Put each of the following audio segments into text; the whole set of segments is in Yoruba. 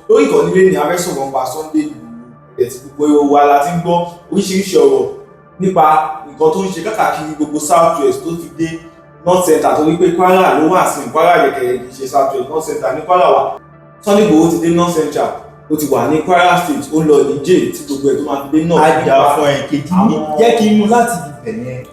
Lórí ìkànnì lẹ́ni, a fẹ́ sọ̀rọ̀ nípa Sunday Igboho. Ẹ̀ tí gbogbo wa la ti ń gbọ́ oríṣiríṣi ọ̀rọ̀ nípa nǹkan tó ń ṣe káàkiri gbogbo South West tó fi dé North Central, torí pé Kwara ló wà sí Kwara yẹ̀kẹ̀yẹ̀, kì í ṣe South West, North Central ní Kwara wà. Sunday Igboho ti dé North Central, ó ti wà ní Kwara State, ó lọ Niger, tí gbogbo ẹ̀ tó máa fi dé North. Àjà fún ẹ kejì ní jẹ́ kí n mú láti ibẹ̀ yẹn.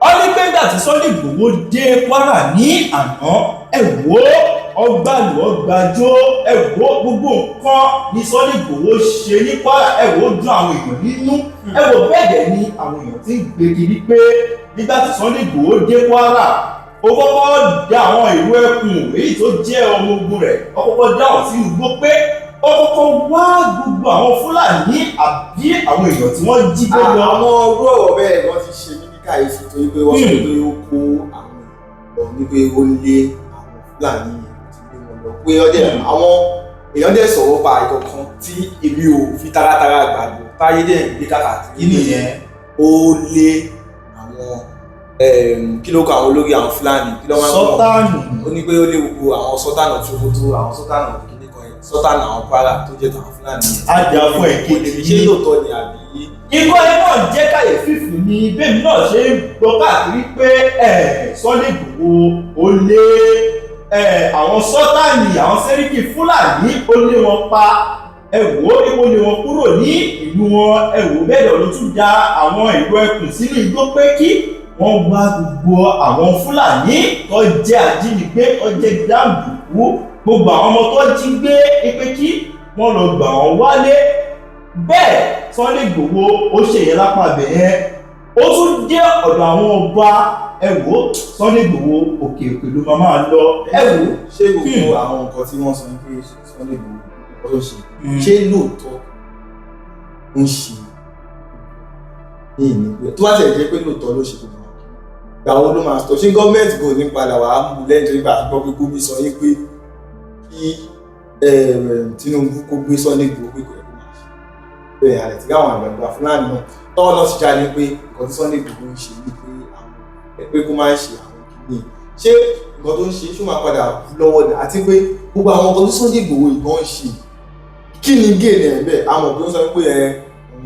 Ó ní pé nígbà tí Sunday Igboho dé Kwara ní àná, ẹ wò ó, ọgbàlù ọgbàjó, ẹ wò ó, gbogbo nǹkan ní Sunday Igboho ṣe ní Kwara. Ẹ wò ó, dùn àwọn èèyàn nínú. Ẹ wò, bẹ́ẹ̀ dẹ̀ ni àwọn èèyàn ti ń gbé kiri pé nígbà tí Sunday Igboho dé Kwara, ó kọ́kọ́ dá àwọn ìlú ẹkùn èyí tó jẹ́ ọmọ ogun rẹ̀, ó kọ́kọ́ dá wọn sí igbó, pé ó kọ́kọ́ wá gbogbo àwọn Fúlàní àbí àwọn èèyàn tí wọ́n jí gbé lọ. Àwọn orú ọ̀rọ̀ bẹ́ẹ̀ wọ́n ti ṣe mí ní kàyéfì, torí pé wọ́n sọ pé ó kó àwọn èèyàn lọ, ní pé ó lé àwọn Fúlàní yẹn, ti lé wọn lọ, pé ọdẹ àwọn èèyàn dẹ̀ sọ̀rọ̀ pa ìkọ̀kan tí èmi ò fi taratara gbàgbọ́, táyé dẹ̀ ń gbé káàkiri. Kí nìyẹn? Ó lé àwọn, kí ló kọ àwọn olórí àwọn Fúlàní, kí ló máa ń pọ̀? Sọ́tánù. Ó ní pé ó lé gbogbo àwọn Sultan of Sokoto, àwọn Sultan of kìnìún kan yẹn, Sultan àwọn Kwara tó jẹ́ tàwọn Fúlàní yẹn. Àjà fún ẹ kejì. Ṣé lóòótọ́ ni àbí? Ikọ́ ẹ náà jẹ́ kàyéfì fún mi bẹ́ẹ̀ náà ṣe ń gbọ́ káàkiri pé Sunday Igboho ó lé àwọn sọ́tàní, àwọn sẹ́ríkì Fúlàní, ó lé wọn pa. Ẹ wò ó, ipò lé wọn kúrò ní ìlú wọn. Ẹ wò ó, bẹ́ẹ̀ ló tún da àwọn ìlú ẹkùn sínú igbó pé kí wọ́n wá gbogbo àwọn Fúlàní tó jẹ́ ajínigbé, tó jẹ́ jàǹdùkú, gbogbo àwọn ọmọ tó jí gbé, pé kí wọ́n lọ gbà wọ́n wálé. Bẹ́ẹ̀ Sunday Igboho ó ṣe yẹn lápá ibẹ̀ yẹn, ó tún dé ọ̀dọ̀ àwọn ọba. Ẹ wò ó, Sunday Igboho, òkè òkè ló máa máa lọ. Ẹ wò ó. Ṣé gbogbo àwọn nǹkan tí wọ́n sọ ní pé Sunday Igboho nǹkan tó ṣe, ṣé lóòótọ́ ń ṣe ní ìní pé tó bá tẹ̀ jẹ́ pé lóòótọ́ ló ṣe gbogbo àwọn ìgbà wo ló máa sọ? Ṣé gọ́ọ̀mẹ̀ntì kò ní padà wàá mú lẹ́yìn tó nígbà tí gbọ́ pé Gumi sọ yín pé kí Tinubu kó gbé Sunday Igboho, pé kò yẹ kó máa ṣe bẹ́ẹ̀ àlẹ́ tí káwọn àgbààgbà Fúlàní náà tọ́wọ́ náà ti jáde pé nǹkan tí Sunday Igboho ń ṣe ní pé àwọn pé kó máa ń ṣe àwọn kìíní, ṣé nǹkan tó ń ṣe, ṣó máa padà kú lọ́wọ́ ni? Àti pé gbogbo àwọn nǹkan tí Sunday Igboho ìgan ń ṣe, kí ni gain ẹ̀ bẹ́ẹ̀? Àmọ̀ pé ó sọ pé ẹ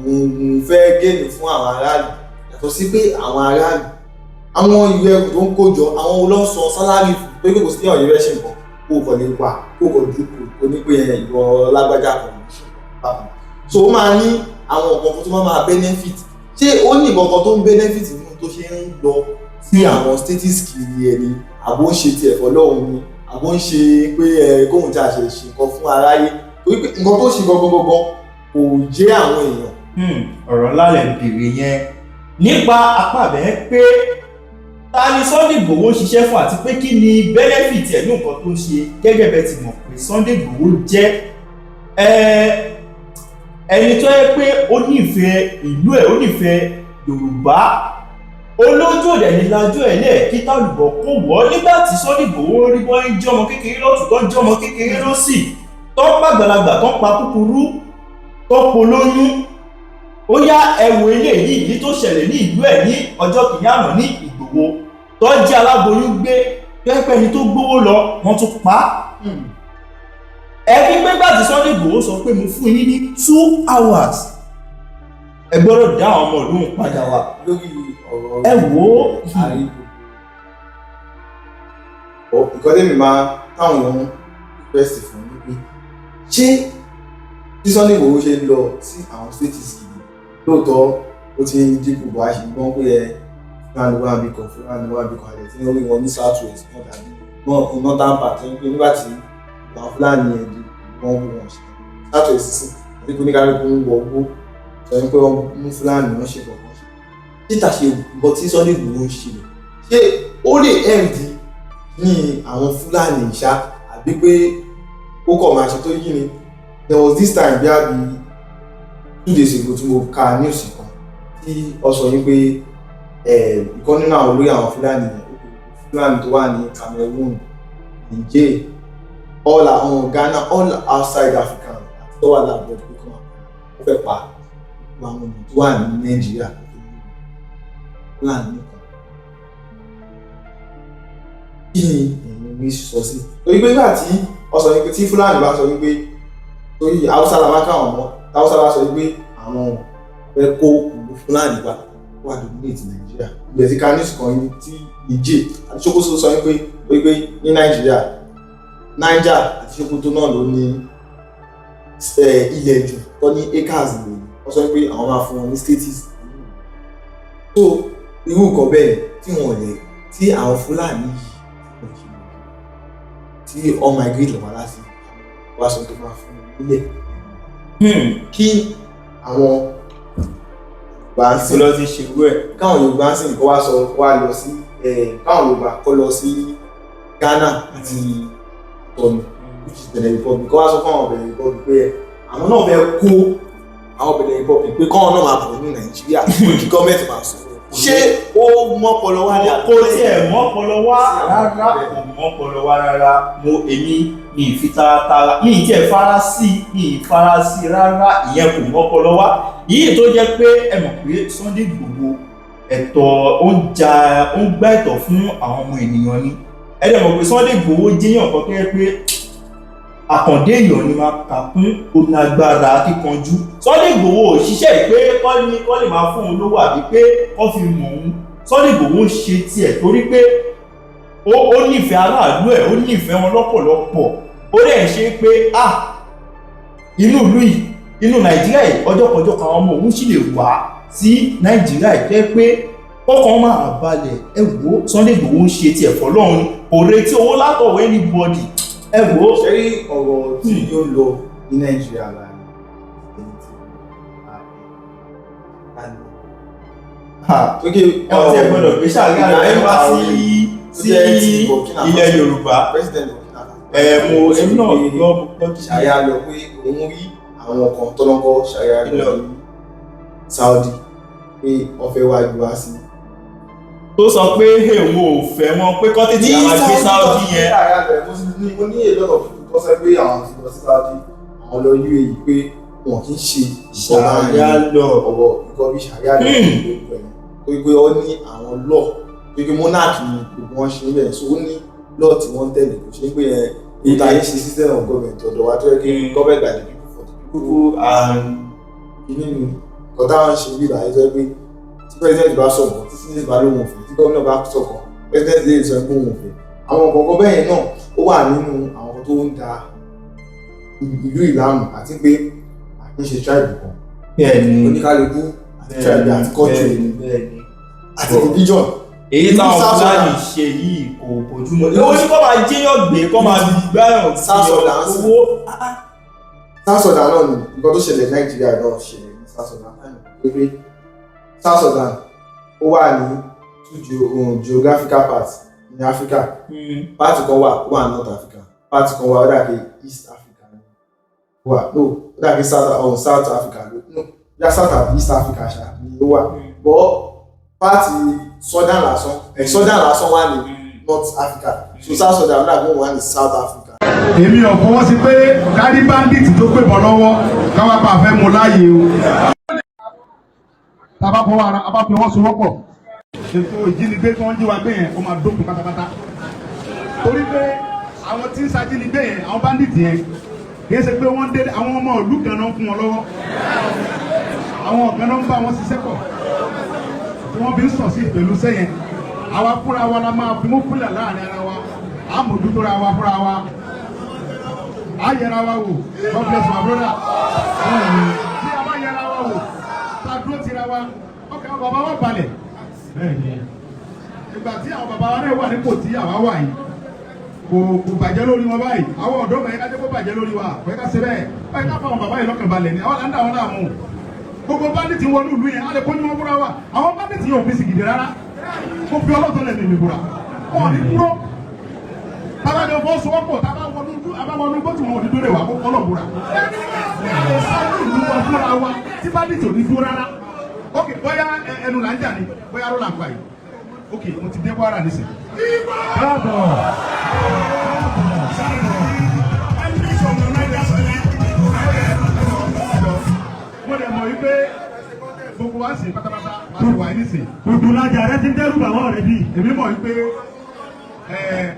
òun fẹ́ gain fún àwọn aráàlú, yàtọ̀ sí pé àwọn aráàlú, àwọn ìwé ẹrù tó ń kó jọ, àwọn olóńsàn salary fún pé kò sí ọ̀yẹ́ fẹ́ ṣe nǹkan, kó o kàn lè wà, kó o kàn dúkò kó ní pé ẹ ìwọ lágbájá kan lè ṣe nǹkan bákan. So ó máa ní àwọn nǹkan kan tó máa máa benefit. Ṣé ó ní nǹkan kan tó ń benefit nínú tó ṣe ń lọ sí àwọn status kiri ẹ ni, àbó ń ṣe tiẹ̀ fọlọ́run ni, àbó ń ṣe pé ẹ kóhun tí a ṣe ṣe nǹkan fún aráyé? Torí pé nǹkan tó ṣe gangan gangan kò jẹ́ àwọn èèyàn. Ọ̀rọ̀ ńlá lẹ̀ ń bèrè yẹn nípa apá àbẹ̀ pé ta ni Sunday Igboho ń ṣiṣẹ́ fún, àti pé kí ni benefit ẹ̀ ní nǹkan tó ń ṣe. Gẹ́gẹ́ bẹ́ẹ̀ ti mọ̀ pé Sunday Igboho jẹ́ ẹni tó yẹ pé ó nífẹ̀ẹ́ ìlú ẹ̀, ó nífẹ̀ẹ́ Yorùbá, olójú òdẹ̀ ní lajú ẹ̀ lẹ̀ kí tálùbọ̀ kó wọ́. Nígbà tí Sunday Igboho rí bọ́ ń jẹ́ ọmọ kékeré lọ́tún, tó ń jẹ́ ọmọ kékeré lọ́sì, tó ń pàgbàlagbà, tó ń pa kúkúrú, tó ń polóyún, ó yá, ẹ wo eléyìí yìí tó ṣẹlẹ̀ ní ìlú ẹ̀ ní ọjọ́ kìíní àná ní Ìgbòho, tó jẹ́ aláboyún gbé, pẹ́pẹ́ ni tó gbówó lọ, wọ́n tún pa á. Ẹbí pé gbà tí Sunday Igboho sọ pé mo fún yín ní 2 hours, ẹ gbọ́dọ̀ dá àwọn ọmọ ìlú padà wá. Lórí ọ̀rọ̀ Ẹ wò ó. Àrígbò nǹkan tẹ́mi máa táwọn èèyàn request fún ni pé ṣé tí Sunday Igboho ṣe ń lọ sí àwọn states kìíní, lóòótọ́ ó ti ń dínkù bó a ṣe gbọ́n pé ẹ Fúlàní wà bí kan, Fúlàní wà bí kan, àlẹ́ tí wọ́n rí wọn ní South West wọn tàbí northern part ń pé nígbà tí àwọn Fúlàní yẹn di wọ́n wú wọn ṣe South West sí, àti pé oníkálukú ń wọ owó sọ pé wọ́n mú Fúlàní, wọ́n ṣe kọ̀ọ̀kan ṣe títà ṣe. Nǹkan tí Sunday Igboho ń ṣe, ṣé ó lè end ní àwọn Fúlàní ṣá, àbí pé ó kọ̀ máa ṣe tó yí ni? There was this time bí àbí 2 days ago tí mo ka news kan tí ó sọ yín pé ìkan nínú àwọn olórí àwọn Fúlàní yẹn, Fúlàní tó wà ní Cameroon, Niger, all àwọn Ghana, all outside Africa àti tó wà láàbọ̀ pé kọ́ ó fẹ́ pa gbogbo àwọn ènìyàn tó wà ní Nàìjíríà, Fúlàní nìkan. Kí ni ẹ̀yin rí sọ sí? Torí pé nígbà tí ó sọ wípé tí Fúlàní bá sọ wípé Torí Haúsá la máa káwọn mọ́. Haúsá bá sọ pé àwọn fẹ́ kó ìlú Fúlàní wá wà dominate Nàìjíríà. Ìgbẹ́ tí kanis kan yìí tí Niger àti Sokoto sọ wípé ní Nàìjíríà, Niger àti Sokoto náà ló ní ilẹ̀ jù tó ní acres lè. Wọ́n sọ pé àwọn máa fún wọn ní status. So irú nǹkan bẹ́ẹ̀ tí wọ́n lè tí àwọn Fúlàní yìí tí wọ́n migrate wá láti wá sọ pé máa fún wọn nílẹ̀ kí àwọn Yorùbá ń sìn lọ ti ṣerú ẹ̀. Káwọn Yorùbá ń sìn kó wá sọ wá lọ sí káwọn Yorùbá kó lọ sí Ghana àti tọ́nu, which is Benin Republic, kó wá sọ fún àwọn Benin Republic pé àwọn náà fẹ́ kó àwọn Benin Republic pé káwọn náà máa bọ̀ ní Nàìjíríà, pé kí gọ́ọ̀mẹ̀ntì máa sọ fún wọn. Ṣé ó mọ́pọlọ wá ní? Kò tiẹ̀ mọ́pọlọ wá rárá, kò mọ́pọlọ wá rárá. Mo èmi mi ì fi taratara, mi ì tiẹ̀ fara sí, mi ì fara sí rárá. Ìyẹn kò mọ́pọlọ wá. Yìí tó jẹ́ pé ẹ mọ̀ pé Sunday Igboho, ẹ̀tọ́ ó ń ja, ó ń gbá ẹ̀tọ́ fún àwọn ọmọ ènìyàn ni. Ẹ dẹ̀ mọ̀ pé Sunday Igboho jẹ́yàn kan tó yẹ pé àkàndé èèyàn ni máa kà kún onagbára kíkanjú. Sunday Igboho ò ṣiṣẹ́ ìpé kọ́ ní kọ́ lè máa fún un lówó àbí pé kọ́ fi mọ̀ òun. Sunday Igboho ń ṣe tiẹ̀ torí pé ó nífẹ̀ẹ́ aráàlú ẹ̀, ó nífẹ̀ẹ́ wọn lọ́pọ̀lọpọ̀. Ó dẹ̀ ń ṣe pé ah, inú ìlú yìí, inú Nàìjíríà yìí, ọjọ́kọjọ́ kan àwọn ọmọ òun sì lè wá sí Nàìjíríà yìí jẹ́ pé kọ́kàn máa balẹ̀. Ẹ wò ó, Sunday Igboho ń ṣe tiẹ̀ fọlọ́run ni, kò retí owó látọ̀wọ́ anybody. Ẹ wò ó. Ṣe rí ọ̀rọ̀ tí yóò lọ ní Nàìjíríà láàrin ẹni tí a lọ. Tókè Ẹ ti ẹ gbọ́dọ̀ gbé sàríà rẹ wá sí ilẹ̀ Yorùbá. President Burkina Faso. Ẹ mo èmi náà gbọ́, mo gbọ́ kí Ṣàríà lọ pé òun rí àwọn kan tọ́lọ́kọ́ ṣàríà lọ ní Saudi pé wọ́n fẹ́ wá gbé wá sí. Tó sọ pé òun ò fẹ́ wọn, pé kọ́ tètè àwọn gbé Saudi yẹn. Ṣàríà lọ, mo ní a lot of people tó sọ pé àwọn ti lọ sí Saudi, àwọn lọ UAE, pé wọn kì í ṣe ìjọba Ṣàríà lọ. Ọ̀wọ̀ nǹkan bí ṣàríà lọ gbogbo ẹ̀ torí pé ó ní àwọn law, torí pé monarch ni gbogbo wọn ṣe níbẹ̀, so ó ní law tí wọ́n ń tẹ̀lé. Kò ṣe é pé ẹ ìta yìí ṣe system of government ọ̀dọ̀ wa tó yẹ kí government by the people, for the people. People and Kìíní ni nǹkan táwọn ṣe bí ìlànà tó yẹ pé tí president bá sọ̀kan, tí senate bá lóun òfin, tí gómìnà bá sọ̀kan, president lè sọ pé òun òfin. Àwọn nǹkan kan bẹ́ẹ̀ náà ó wà nínú àwọn nǹkan tó ń da ìlú ìlànà, àti pé àkínṣe tribe kan, oníkálukú àti tribe àti culture àti religion. Èyí Ìlú táwọn South Fúlàní Sudan. ṣe yìí kò bójúmu. Ó ní kó máa jẹ́yàn gbé, kó máa gbáyàn South Sudan. owó. South Sudan náà ni nǹkan tó ṣẹlẹ̀ ní Nàìjíríà náà ṣẹlẹ̀ ní South Sudan táyà pé South Sudan ó wà ní two geographical parts ní Africa. Part kan wà, ó wà ní North Africa, part kan wà, ó dà pé East Africa ni ó wà, no, ó dà pé South Africa ló, no, yá, South àbí East Africa ṣá ni ó wà, but part Southern lásán ẹ̀, Southern lásán wà ní North Africa. So South Sudan náà wọ́n wà ní South Africa. Èmi ò fọwọ́ sí pé kárí bandit tó gbébọn lọ́wọ́ káwá pa àfẹ́ mu láàyè o. Tàbá fọwọ́ ara a bá fi ọwọ́ sowọ́pọ̀, ètò ìjínigbé tí wọ́n ń jí wa gbé yẹn, ó máa dópin pátápátá. Torí pé àwọn tí ń ṣajínigbé yẹn, àwọn bandit yẹn, kì í ṣe pé wọ́n ń dé. Àwọn ọmọ ìlú kan náà ń fún wọn lọ́wọ́, àwọn kan náà ń bá wọn ṣiṣẹ́ pọ̀ tí wọ́n fi ń sọ̀ sí pẹ̀lú sẹ́yìn. Àwa fúnra wa la máa fi mú fúlẹ̀ láàrin ara wa, àmójútó ra wa fúnra wa, a yẹra wa wò. God bless my brother. Tí a bá yẹra wa wò, tá a dúró tira wa, ọkàn àwọn bàbá wa balẹ̀. Ìgbà tí àwọn bàbá wa náà wà nípò tí àwa wà yìí, kò bàjẹ́ lórí wọn báyìí. Àwọn ọ̀dọ́ kan yẹ ká jẹ́ kó bàjẹ́ lórí wa, kò yẹ ká ṣe bẹ́ẹ̀. Báyìí ká fọ àwọn bàbá yìí lọ́kàn balẹ̀ ni. Àwọn là ń dà wọn láàmú. Gbogbo bandit wọnú ìlú yẹn, á lè kó ní wọn fúnra wa. Àwọn bandit yẹn ò fi sìgìdì rárá. Mo fi ọlọ́tọ̀ lẹ̀ mímí búra, wọn ò ní dúró. Tábàjọ fọwọ́sowọ́pọ̀, tábà wọnú abáwọnú gbó tí wọn ò ní dúró wà kó kọ́lọ̀ búra. A lè sáré ìlú wa fúnra wa tí bandit ò ní dúró rárá. Ok, bóyá ẹnu là ń jà ní, bóyá ló là ń pa yìí. Ok, mo ti dé Kwara nísìnyí. Káàbọ̀. Mo dẹ̀ mọ̀ wípé gbogbo wa sì pátápátá wá sí wàá nísìnyí. Odùlájà rẹ ti ń dẹ́rù bàwọ́ rẹ bí. Èmi mọ̀ wípé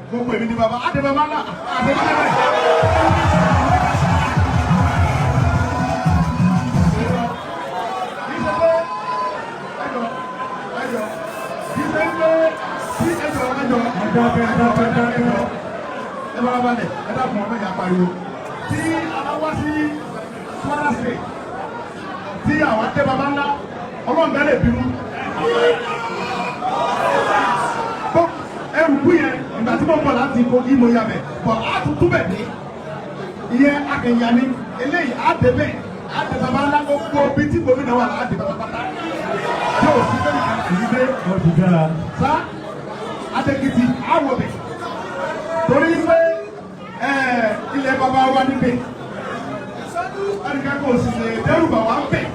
gbogbo èmi ni bàbá àti bàbá ńlá àti bàbá rẹ̀. Dákẹ́, dákẹ́, dákẹ́. Ẹ bá balẹ̀, ẹ dákun, ọmọ ìyá pariwo. Tí a bá wá sí Kwara State, tí àwa dé baba ńlá, Ọlọ́run bẹ́ẹ̀ lè bínú. Bó ẹrù kú yẹn, ìgbà tí mo ń bọ̀ láti Kogi, mo yà bẹ̀ bọ̀, á tún túbẹ̀ dé. Ìyẹn akẹyà ni eléyìí, á dé bẹ́ẹ̀, á dé baba ńlá, gbogbo bí tí gómìnà wà á dé pátápátá. Tí o sì fẹ́ nìkan kì í dé Ó ti dára. Sá Adékìtì àwọ̀bẹ̀, torí pé ilẹ̀ baba wa níbẹ̀, ẹnìkan kò sì lè dẹ́rù bà wá ń bẹ̀,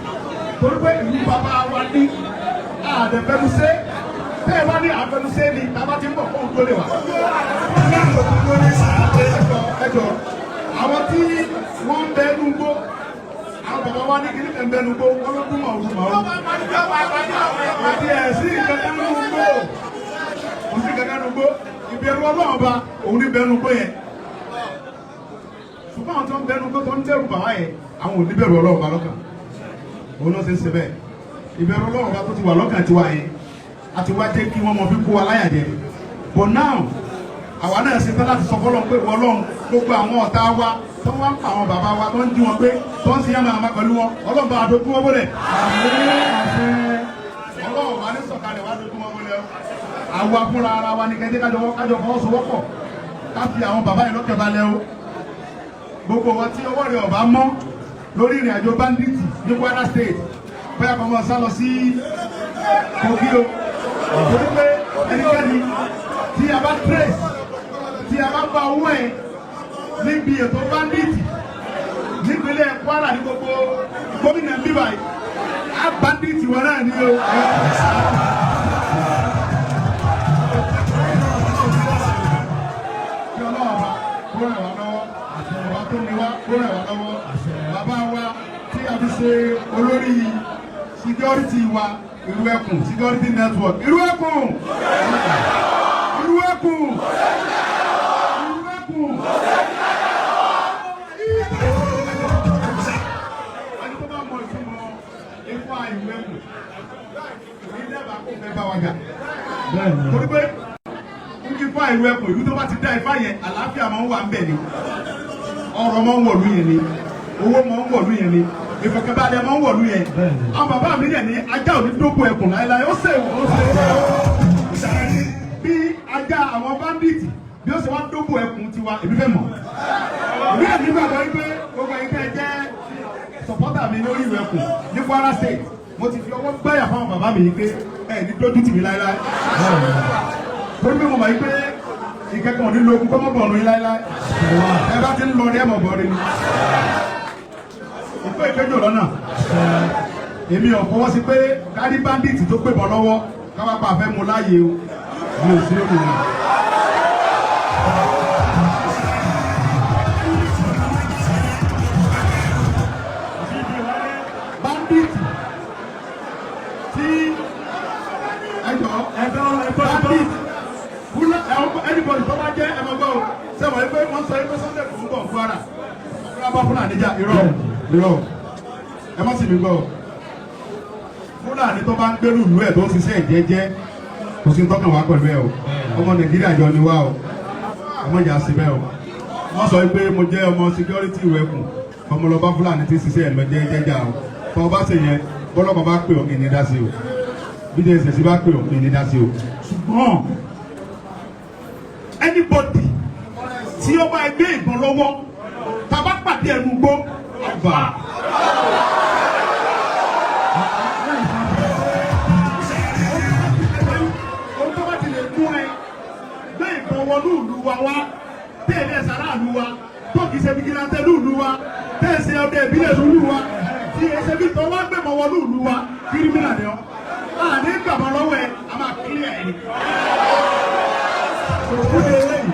torí pé ìlú baba wa ní àdẹ̀fẹ́nusẹ́. Tẹ́ ẹ bá ní àfẹnusẹ́ ni tàbá ti ń bọ̀ fóun tó lè wà. Ẹjọ, àwọn tí wọ́n ń bẹ nú gbó, àwọn baba wa ní kíní kan bẹ nú gbó, wọ́n ló dún màwúrú màwúrú. Àti ẹ̀ sí ìkankan nú gbó, kò sí kankan nú gbó. Ìbẹ̀rù Ọlọ́run Ọba òun ní bẹ̀rù gbó yẹn, ṣùgbọ́n àwọn tó ń bẹnu gbó, tó ń dẹ́rù bàwá yẹn, àwọn ò ní bẹ̀rù Ọlọ́run Ọba lọ́kàn. Òun náà ṣe ń ṣe bẹ́ẹ̀. Ìbẹ̀rù Ọlọ́run Ọba tó ti wà lọ́kàn tiwa yẹn àti wá jẹ́ kí wọ́n mọ fi kó wa láyà jẹ. But now, àwa náà ṣe tán láti sọ fọlọ́n pé Ọlọ́run, gbogbo àwọn ọ̀tá wa tó wá ń pa àwọn bàbá wa, tó ń jí wọn gbé, tó ń ṣe yàmà àmà pẹ̀lú wọn, Ọlọ́run bá dojú wọn bọ́lẹ̀. Ọlọ́run bá ní sọ̀kalẹ̀ wá dojú wọn bọ́lẹ̀ o. Àwa fúnra ara wa ní kẹ́jẹ́ kájọ fọwọ́sowọ́pọ̀, ká fi àwọn bàbá yìí lọ́kẹ̀ balẹ̀ o. Gbogbo wọn tí ọwọ́ rẹ̀ ọ̀bá mọ́ lórí ìrìn àjò bandit ní Kwara State, bóyá kọ́ mọ́ sá lọ sí Kogi o, torí pé ẹnikẹ́ni tí a bá trace, tí a bá gba owó ẹ̀ níbi ètò bandit nípínlẹ̀ Kwara, ní gbogbo gómìnà bíbá yìí, á bandit wọn náà ní o. Kí Ọlọ́run bá kó ràn wá lọ́wọ́, ọba tó ní wá kó ràn wá lọ́wọ́. Bàbá wa tí a fi ṣe olórí security wa, Irú Ẹkùn Security Network, Irú Ẹkùn, Irú Ẹkùn, Irú Ẹkùn. Ẹni tó bá mọ ìtumọ̀ ifá Irú Ẹkùn ní dábàá kó fẹ́ bá wa jà, torí pé ifá Irú Ẹkùn, ìlú tó bá ti dá ifá yẹn, àlàáfíà máa ń wà ń bẹ̀ ni, ọrọ̀ máa ń wọ̀lú yẹn ni, owó máa ń wọ̀lú yẹn ni, ìfọ̀kànbalẹ̀ máa ń wọ̀lú yẹn. Àwọn bàbá mi yẹn ní ajá ò ní dógò ẹkùn láéláé. Ó sèwọ̀, ó sèwọ̀. Bí ajá àwọn bandit bí ó ṣe wá dógò ẹkùn tiwa, èmi fẹ́ mọ̀. Èmi àti gbàgbọ́ wípé gbogbo ẹ̀yin tẹ́ ẹ jẹ́ supporter mi lórí Irú Ẹkùn ní Kwara State, mo ti fi ọwọ́ gbáyà fáwọn bàbá mi yìí pé ẹ ní dójú tì mí láéláé, torí pé mo mọ̀ yìí pé ìkẹ́kọ̀ọ́ ní lókun kọ́mọ́ bọ̀ ọ̀nù yín láéláé. Ẹ bá ti ń lọ ní ẹ̀mọ̀ bọ̀ rí ni ìpè ìkéjò lọ́nà. Èmi ò fọwọ́ sí pé kárí bandit tó gbé bọ̀ lọ́wọ́ káwá pa àfẹ́ mu láàyè o. Mi ò sí lórí rẹ̀. Bandit tí ẹjọ́ bandit fúlẹ̀, anybody tó bá jẹ́ ẹ̀mọ́gbọ́ o, sẹ́wọ̀n ẹgbẹ́ wọ́n sọ ẹgbẹ́ Sunday kò ń bọ̀ Kwara fúlà bá Fúlàní jà. Irọ́, irọ́, ẹ má sì mí gbọ́ o. Fúlàní tó bá ń gbérù ìlú ẹ̀, tó ń ṣiṣẹ́ ìjẹ́jẹ́, kò sí tọ́kàn wá pẹ̀lú ẹ o. Ọmọ Nàìjíríà jọ ni wá o, ọmọ ìjà sí bẹ́ẹ̀ o. Wọ́n sọ pé mo jẹ́ ọmọ security Irú Ẹkùn, ọmọlọba Fúlàní tí ń ṣiṣẹ́ ẹ̀ lọ jẹ́jẹ́ o. Tọ́ ọ bá ṣe yẹn, bọ́lọ́pàá bá pè ọ́, kì í ní dá sí o. Bí DSS bá pè ọ́, kì í ní dá sí o. Ṣùgbọ́n anybody tí ó bá gbé ìbọn lọ́wọ́, tá a bá pàdé ẹnu gbó àgbà. Ohun tó bá ti lè mú ẹ gbé ìbọn wọnú ìlú wa wá, tẹ́ ẹ̀ sára ìlú wa, tó kìí ṣe vigilante ìlú wa, tẹ́ ẹ̀ ṣe ọdẹ ìbílẹ̀ ìlú wa, tí ẹ ṣe bí tọ́ wá gbẹ̀mọ̀ wọnú ìlú wa, criminal ni ọ́. Àní gbàgbọ́ lọ́wọ́ ẹ, a máa clear ẹ ni. Òkú ni eléyìí.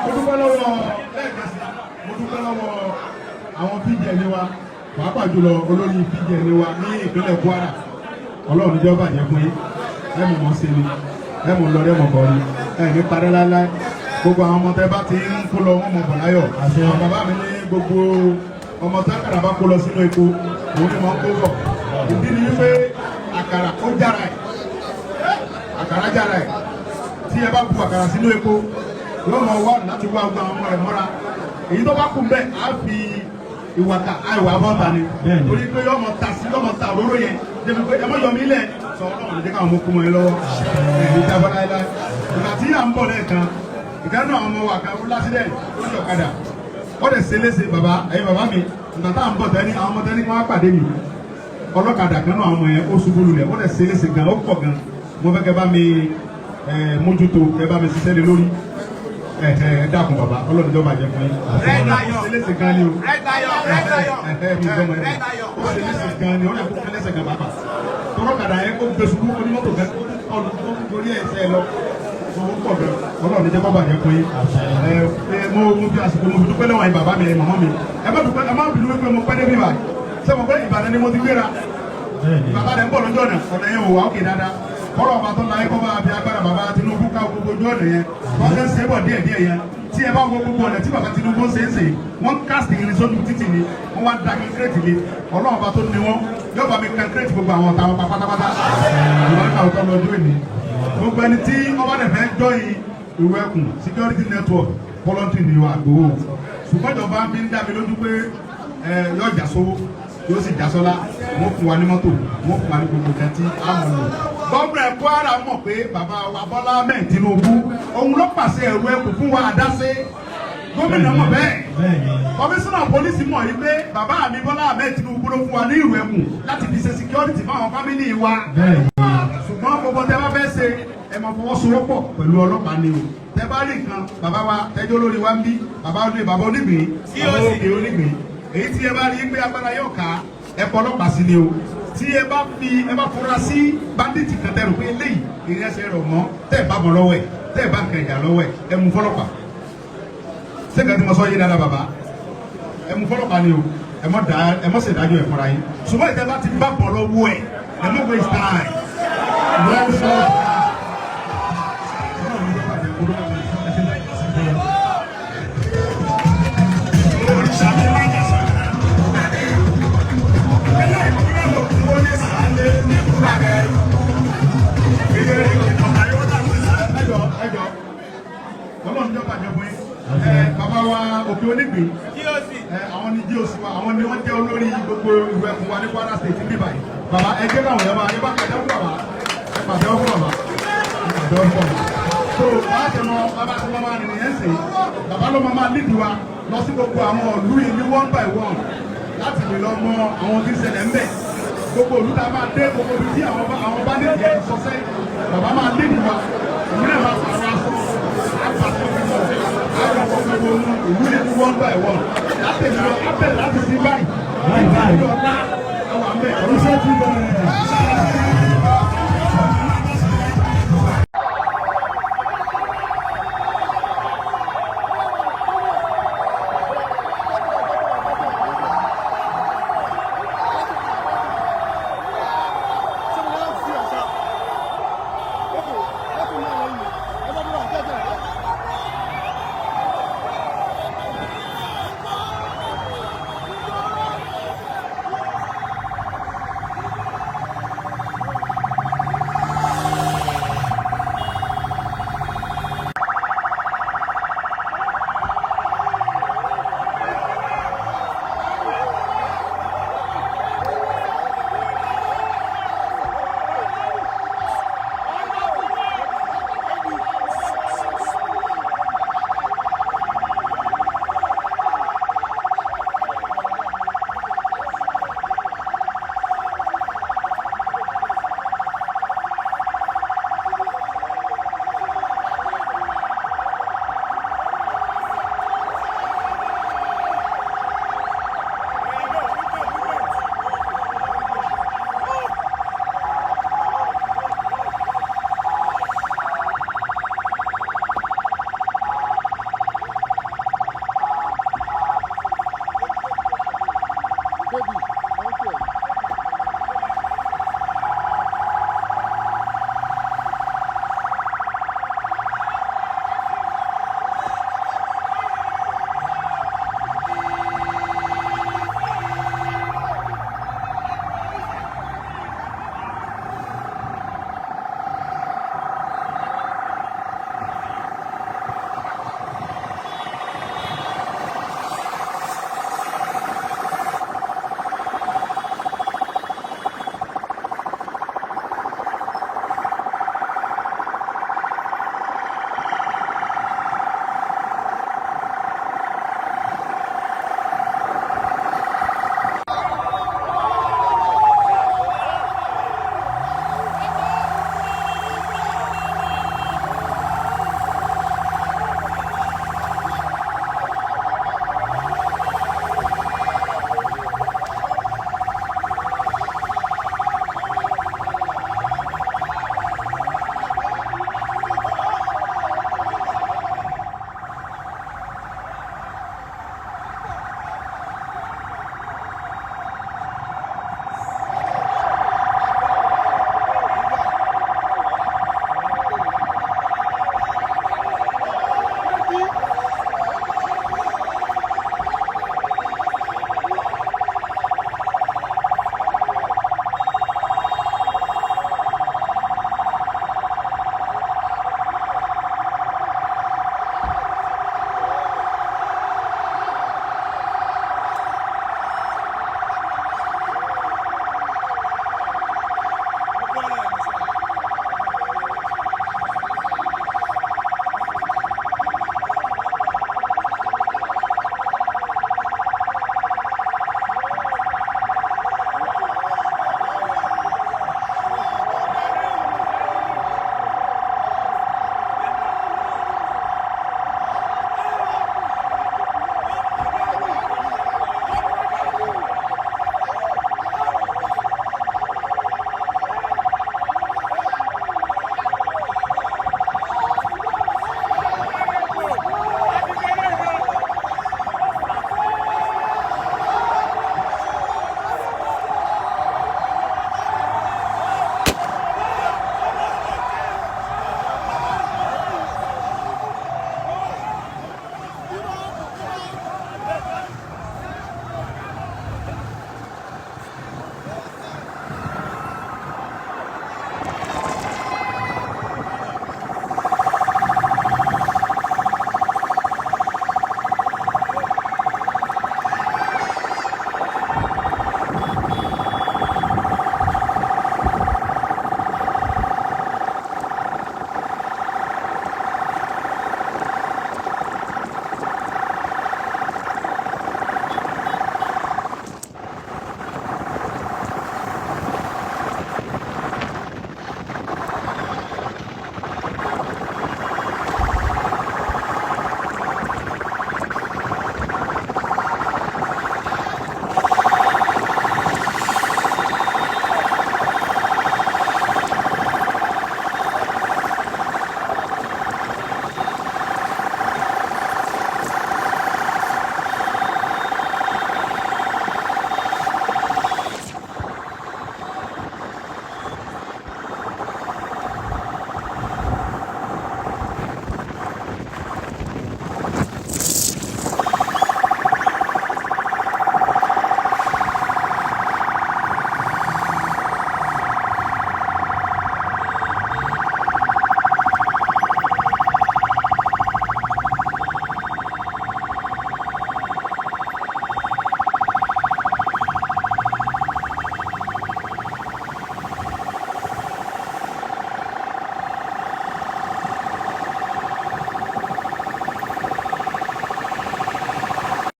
Mo dúpẹ́ lọ́wọ́ lẹ́ẹ̀kan sí, mo dúpẹ́ lọ́wọ́ àwọn PGN wa, pàápàá jùlọ olórí PGN wa ní ìpínlẹ̀ Kwara. Ọlọ́run níjọ́ bàjẹ́ fún yín. Ẹ mọ̀ mọ́ sí ni, ẹ mọ̀ lọ, ẹ mọ̀ bọ̀ ni, ẹ ní parẹ́ láéláé. Gbogbo àwọn ọmọ tẹ bá ti ń kó lọ, wọn mọ̀ bọ̀ láyọ̀. Àwọn bàbá mi ní gbogbo ọmọ tákàrà bá kó lọ sínú epo, òun ni wọ́n kó bọ̀. Ìdí ni wípé àkàrà ó jára ẹ̀, àkàrà jára ẹ̀. Tí ẹ bá bu àkàrà sínú epo Yóò mọ wá láti wá gba ọmọ rẹ̀ mọ́ra. Èyí tó bá kù mbẹ́ á fi ìwà ta àìwà bọ́ta ni. Torí pé yóò mọ ta sí yóò mọ ta òróró yẹn. Débi pé ẹ mọ yọ mí lẹ̀ sọ Ọlọ́run ní káwọn ọmọ kú mọ́ ẹ lọ́wọ́. Ẹ̀mí jábọ́ láéláé. Ìgbà tí à ń bọ̀ lẹ́ẹ̀kan, ìkànnì àwọn ọmọ wa kan ó lásìdẹ̀ntì lórí ọ̀kadà. Ó lè ṣe léṣe bàbá ẹ̀yin bàbá mi. Ìgbà tá à ń bọ̀ tẹ́ni àwọn ọmọ tẹ́ni kí wọ́n pàdé mi. Ọlọ́kadà kan náà àwọn ọmọ yẹn ó ṣubú lulẹ̀ ó lè ṣe léṣe gan ó pọ̀ gan. Mo fẹ́ kẹ́ bá mi mójútó kẹ́ bá mi ṣiṣẹ́ lé lórí. Ẹ ẹ dákun bàbá Ọlọ́run jọba jẹ fún yín. Ó ṣe léṣe gan ni o. Mi gbọ́mọ ẹ. Ó ṣe léṣe gan ni ó lè kó kẹlẹ́sẹ̀ gan bàbá. Tọrọkadà yẹn kó gbé ṣubú onímọ́tò gan ó torí ẹsẹ̀ lọ. Owó pọ̀ gan Ọlọ́run jẹ́ kó bàjẹ́ fún yín. Ẹ mo fi àsìkò mo fi dúpẹ́ lọ́wọ́ yín bàbá mi màmá mi. Ẹ má dúpẹ́ ẹ má bínú wípé mo pẹ́ débi báyìí. Ṣé mo pé Ìbàdàn ni mo ti gbéra? Bàbá rẹ̀ ń bọ̀ lójú ọ̀nà ọ̀nà yẹn ò wá òkè dáadáa. Kọ́rọ̀ ọba tó láyé kọ́ bá fi agbára bàbá Tinubu ká gbogbo ojú ọ̀nà yẹn. Wọ́n ṣe ń ṣe é bọ̀ díẹ̀ díẹ̀ yẹn. Tí ẹ bá wo gbogbo ọ̀nà tí bàbá Tinubu ń ṣe é ṣe, wọ́n cast irin sójú títì ni, wọ́n wá da concrete lé. Ọlọ́run ọba tó ní wọ́n yóò bá mi concrete gbogbo àwọn ọ̀tá wọn pátápátá. Ìwọ́n ká ọ̀tọ́ lọ́jọ́ ìní. Gbogbo ẹni tí ọba rẹ̀ fẹ́ join Ìrù Ẹkùn security network voluntary ni wà gbowó. Ṣùgbọ́n ìjọba fi ń dá mi lójú pé yóò jà sówó yóò sì já sọ́lá. Wọ́n fún wa ní mọ́tò, wọ́n fún wa ní gbogbo nǹkan tí a mọ̀ lò. Gómìnà Kwara mọ̀ pé bàbá wa Bọ́lá Ahmed Tinubu òun ló pàṣẹ Ìrù Ẹkùn fún wa àdáṣe. Gómìnà mọ̀ bẹ́ẹ̀. Kọmíṣánná pólísì mọ̀ yìí pé bàbá mi Bọ́lá Ahmed Tinubu ló fún wa ní Ìrù Ẹkùn láti fi ṣe security fún àwọn family wa. Ṣùgbọ́n gbogbo tẹ bá fẹ́ ṣe ẹ máa fọwọ́sowọ́pọ̀ pẹ̀lú ọlọ́pàá ni o. Tẹ bá rí nǹkan bàbá wa tẹjọ́ lórí wa ń bí bàbá onígbìn bàbá òkè onígbìn. Èyí tí ẹ bá rí pé agbára yóò ká ẹ pọ̀ ọlọ́pàá sí ni o. Tí ẹ bá fi ẹ bá fura sí bandit kan tẹ rò pé eléyìí ìrìn ẹsẹ̀ rọ̀ mọ́ tẹ́ ẹ bá bọ̀ lọ́wọ́ ẹ̀ tẹ́ ẹ bá nǹkan ìjà lọ́wọ́ ẹ̀ ẹ mú fọlọ́pàá. Ṣé nǹkan tí mo sọ yé dáadáa bàbá? Ẹ mú fọlọ́pàá ni o. Ẹ mọ̀ dá ẹ mọ̀ ṣèdájọ́ ẹ̀ fúnra yín. Ṣùgbọ́n ìtẹ́ bá ti bá bọ̀ lọ́wọ́ ẹ̀ ẹ mọ̀ waste time. Ọlọ́run jọba jẹ fún yín. Bàbá wa Òkè Onígbìn, àwọn ni GOC wa, àwọn ni wọ́n jẹ́ olórí gbogbo Ìrù Ẹkùn wa ní Kwara State ní báyìí. Bàbá ẹ jẹ́ káwọn yẹn máa ẹ bá pàtẹ́wọ́ fún bàbá, ẹ pàtẹ́wọ́ fún bàbá, ẹ pàtẹ́wọ́ fún bàbá. So bàbá tẹ mọ bàbá tẹ mọ máa nìyẹn sè, bàbá ló máa lead wa lọ sí gbogbo àwọn ìlú yìí ní one by one láti lè lọ mọ àwọn tí ń ṣẹlẹ̀ ń bẹ̀. Gbogbo ìlú tá a máa dé, gbogbo ibi tí àwọn bá ní ìyẹn sọ sẹ́yìn, bàbá máa lead wa, òun náà máa pàrọ̀ aṣọ, ìlú yìí ní one by one. Láti lọ abẹ́ láti sí báyìí, láti lọ ọ̀la àwọn àmì Iṣẹ́ ti bẹ̀rẹ̀. Baby.